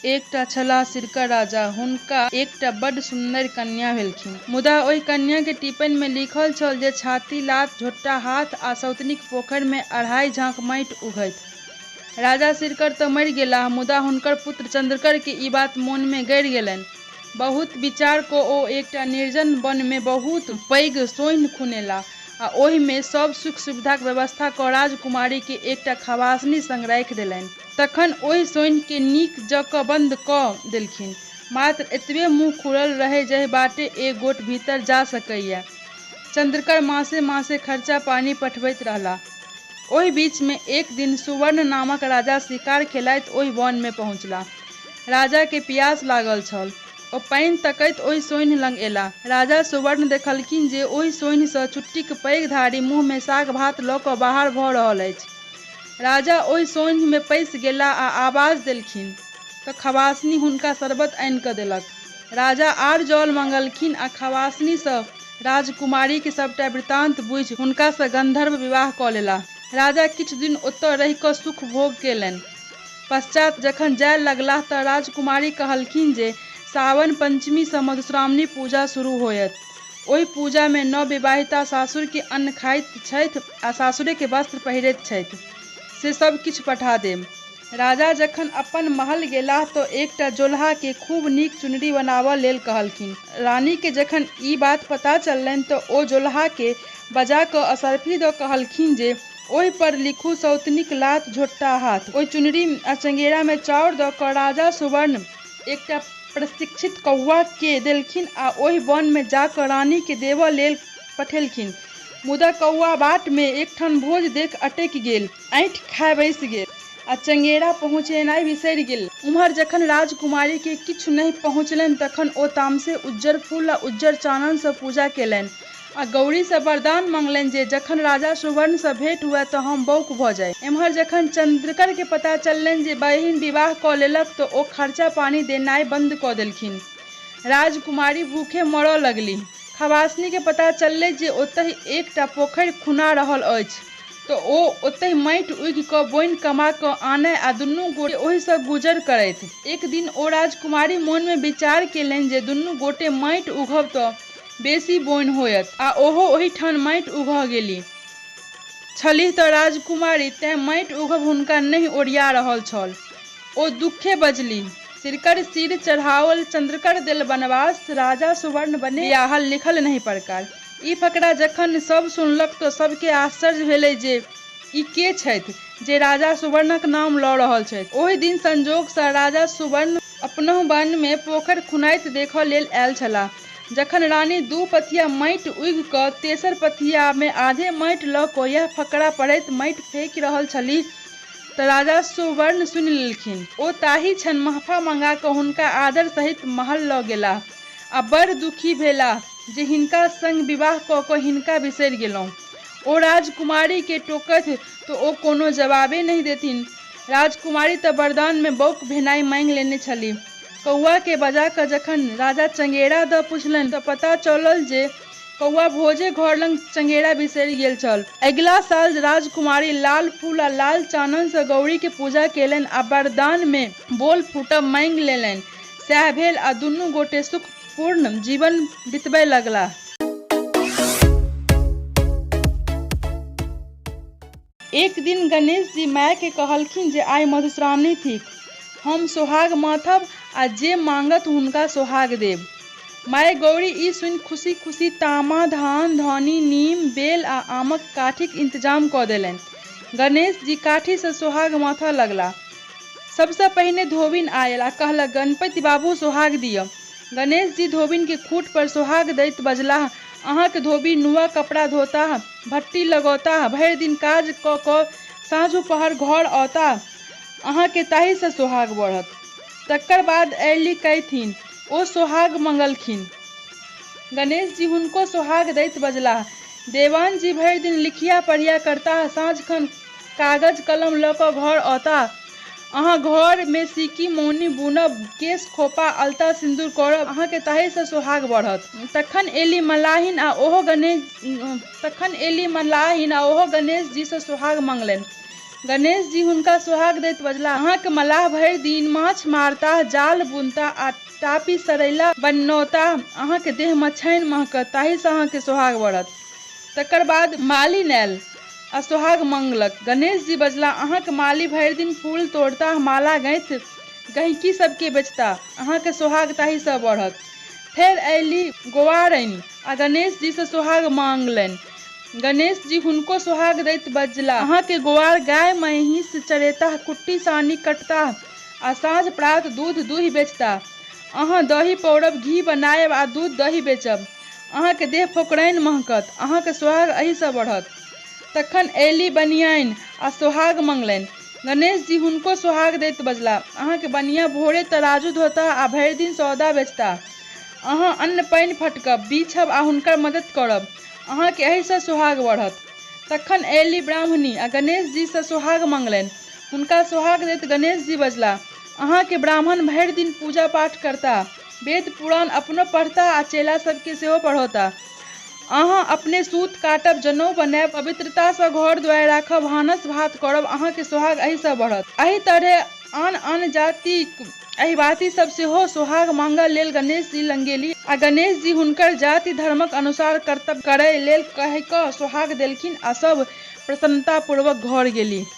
एकटा छलाह सिरकर राजा। हुनका एकटा बड्ड सुन्नरि कन्या भेलखिन। मुदा ओहि कन्या के टीपनि मे लिखल छल जे छाती लात झोंटा हाथ आ सौतनिक पोखरि मे अढ़ाई झाँक माटि उघथि। राजा सिरकर त मरि गेलाह मुदा हुनकर पुत्र चंद्रकर के ई बात मोन मे गड़ि गेलनि। बहुत विचार क ओ एकटा निर्जन वन मे बहुत पैघ सोन्हि खुनेलाह आ ओहि मे सब सुख-सुविधाक व्यवस्था क राजकुमारी के एकटा खबासनी संग राखि देलनि। तखन ओहि सोन्हि के नीक जकाँ बंद क देलखिन। मात्र एतबे मुँह खुलल रहै जाहि बाटे एक गोट भीतर जा सकैए। चंद्रकर मासे-मासे खर्चा-पानी पठबैत रहलाह। ओहि बीच मे एक दिन सुवर्ण नामक राजा शिकार खेलाइत ओहि वन मे पहुँचलाह। राजा के पियास लागल छल। ओ पानि तकैत ओहि सोन्हि लग एलाह। राजा सुवर्ण देखलखिन जे ओहि सोन्हि सँ चुट्टीक पैघ धारी मुँह मे साग-भात ल क बाहर भ रहल अछि। राजा ओहि सोन्हि मे पैसि गेलाह आ आवाज देलखिन त खबासनी हुनका शरबत आनि क देलक। राजा आर जल मँगलखिन आ खबासनी सँ राजकुमारीक सबटा वृत्तान्त बुझि हुनका सँ गंधर्व विवाह क लेलाह। राजा किछु दिन ओतय रहि क सुख-भोग केलनि। पश्चात जखन जाय लगलाह त राजकुमारी कहलखिन जे सावन पंचमी सँ मधुश्रावणी पूजा शुरू होयत। ओहि पूजा मे नवविवाहिता सासुर के अन्न खाइत छथि आ सासुरे के वस्त्र पहिरैत छथि, से सब किछु पठा देब। राजा जखन अपन महल गेलाह त एकटा जोलहा के खूब नीक चुनरी बनाबय लेल कहलखिन। रानी के जखन ई बात पता चललनि त ओ जोलहा के बजा क अशर्फी द कहलखिन जे ओहि पर लिखू सौतनिक लात झोंटा हाथ। ओहि चुनरी आ चंगेरा मे चाउर द क राजा सुवर्ण एकटा प्रशिक्षित कौआ के देलखिन आ ओहि वन मे जा क रानी के देबय लेल पठेलखिन। मुदा कौआ बाट मे एकठाम भोज देखि अटकि गेल। ऐंठि खाय बैसि गेल आ चंगेरा पहुँचेनाइ बिसरि गेल। ओम्हर जखन राजकुमारी के किछु नहि पहुँचलनि तखन ओ तामसे उज्जर फूल आ उज्जर चानन सँ पूजा केलनि आ गौरी सँ वरदान मँगलनि जे जखन राजा सुवर्ण सँ भेंट हुअए त हम बौक भ जाइ। एम्हर जखन चंद्रकर के पता चललनि जे बहिन विवाह क लेलक त ओ खर्चा-पानी देनाइ बंद क देलखिन। राजकुमारी भूखे मरय लगलीह। खबासनी के पता चललै जे ओतहि एक टा पोखरि खुना रहल अछि त ओ ओतहि माटि उघि क बोनि कमा क आनय आ दुनू गोटे ओही सँ गुजर करथि। एक दिन ओ राजकुमारी मोन मे विचार केलनि जे दुनू गोटे माटि उघब त बेसी बोनि होयत आ ओहो ओहिठाम माटि उघऽ गेलीह। छलीह त राजकुमारी, तेँ माटि उघब हुनका नहि ओरिया रहल छल। ओ दुःखे बजलीह। सिरकर सिर चढ़ाओल चन्द्रकर देल बनवास, राजा सुवर्ण बने बियाहल लिखल नहि परकार। ई फकरा जखन सभ सुनलक तँ सभकेँ आश्चर्य भेलै जे ई के छथि जे राजा सुवर्णक नाम लऽ रहल छथि। ओहि दिन संजोगसँ राजा सुवर्ण अपनहुँ वनमे पोखरि खुनाइत देखऽ लेल आयल छलाह। जखन रानी दू पथिया माटि उघि कऽ तेसर पथियामे आधे माटि लऽ कऽ यैह फकरा पढ़ैत माटि फेकि रहल छलीह तँ राजा सुवर्ण सुनि लेलखिन। ओ ताही क्षण महफा मँगा कऽ हुनका आदर सहित महल लऽ गेलाह आ बड़ दुखी भेलाह जे हिनका संग विवाह कऽ कऽ हिनका बिसरि गेलहुँ। ओ राजकुमारीकेँ टोकथि तँ ओ कोनो जवाबे नहि देथिन। राजकुमारी तँ वरदानमे बौक भेनाइ माँगि लेने छलीह। कौआकेँ बजा कऽ जखन राजा चंगेरा दऽ पुछलनि तँ पता चलल जे कौआ भोजे घर लग चंगेरा बिसरि गेल छल। अगिला साल राजकुमारी लाल फूल आ लाल चाननसँ गौरीक पूजा केलनि आ वरदानमे बोल फूटब माँगि लेलनि। सएह भेल आ दुनू गोटे सुखपूर्ण जीवन बितबय लगलाह। एक दिन गणेशजी मायकेँ कहलखिन जे आइ मधुश्रावणी थिक। हम सोहाग माँथब आ जे माँगत हुनका सोहाग देब। माय गौरी ई सुनि खुशी-खुशी तामा, धान, धौनी, नीम, बेल आ आमक काठीक इंतजाम कऽ देलनि। गणेशजी काठीसँ सोहाग माँथऽ लगलाह। सभसँ पहिने धोबिन आयल आ कहलक गणपति बाबू सोहाग दिअ। गणेशजी धोबिनकेँ खूट पर सोहाग दैत बजलाह अहाँक धोबी नुआ-कपड़ा धोताह, भट्टी लगौताह, भरि दिन काज कऽ कऽ साँझू पहर घर औताह, अहाँकेँ ताहीसँ सोहाग बढ़त। तकर बाद अयली कैथिन। ओ सोहाग मङलखिन। गणेशजी हुनको सोहाग दैत बजलाह देवानजी भरि दिन लिखिया-पढ़िया करताह, साँझखन कागज-कलम लऽ कऽ घर औताह। अहाँ घर मे सीकी मौनी बुनब, केश खोपा, अलता सिन्दूर करब, अहाँके ताहि सँ सोहाग बढ़त। तखन एली मलाहिन आ ओहो गणेश तखन एली मलाहिन आ ओहो गणेश जी सँ सोहाग मङलनि। गणेश जी हुनका सोहाग दैत बजलाह, अहाँक मलाह भरि दिन माछ मारताह, जाल बुनताह आ टापी सरैला बनौताह। अहाँक देह मछाइन महकत, ताहिसँ अहाँक सोहाग बढ़त। तकर बाद मालिन आयल आ सोहाग मँगलक। गणेश जी बजलाह, अहाँक माली भरि दिन फूल तोड़ताह, माला गँथि गहिंकी सभकेँ बेचताह। अहाँक सोहाग ताहिसँ बढ़त। फेर अयलीह गोआरनि आ गणेश जीसँ सोहाग माँगलनि। गणेश जी हुनको सोहाग दैत बजलाह, अहाँक गोआर गाय-महींस चरेताह, कुट्टी-सानी कटताह आ साँझ-प्रात दूध दूहि बेचताह। अहाँ दही पौरब, घी बनायब आ दूध-दही बेचब। अहाँक देह फोकरैन महकत। अहाँक सोहाग एहिसँ बढ़त। तखन अयलीह बनियाइन आ सोहाग मँगलनि। गणेश जी हुनको सोहाग दैत बजलाह, अहाँक बनियाँ भोरे तराजू धोताह आ भरि दिन सौदा बेचताह। अहाँ अन्न-पानि फटकब, बीछब आ हुनकर मदति करब। अहाँक एहिसँ सोहाग बढ़त। तखन अयलीह ब्राह्मणी आ गणेश जीसँ सोहाग मँगलनि। हुनका सोहाग दैत गणेश जी बजलाह, अहाँक ब्राह्मण भरि दिन पूजा-पाठ करताह, वेद-पुराण अपनो पढ़ताह आ चेला सभकेँ सेहो पढ़ौताह। अहाँ अपने सूत काटब, जनउ बनायब, पवित्रतासँ घर-दुआरि राखब, भानस-भात करब, अहाँक सोहाग एहिसँ बढ़त। एहि तरहेँ आन-आन जातिक अहिबाती सभ सेहो सोहाग माँगऽ लेल गणेश जी लग गेलीह आ गणेश जी हुनकर जाति-धर्मक अनुसार कर्तव्य करय लेल कहि कऽ सोहाग देलखिन आ सभ प्रसन्नतापूर्वक घर गेलीह।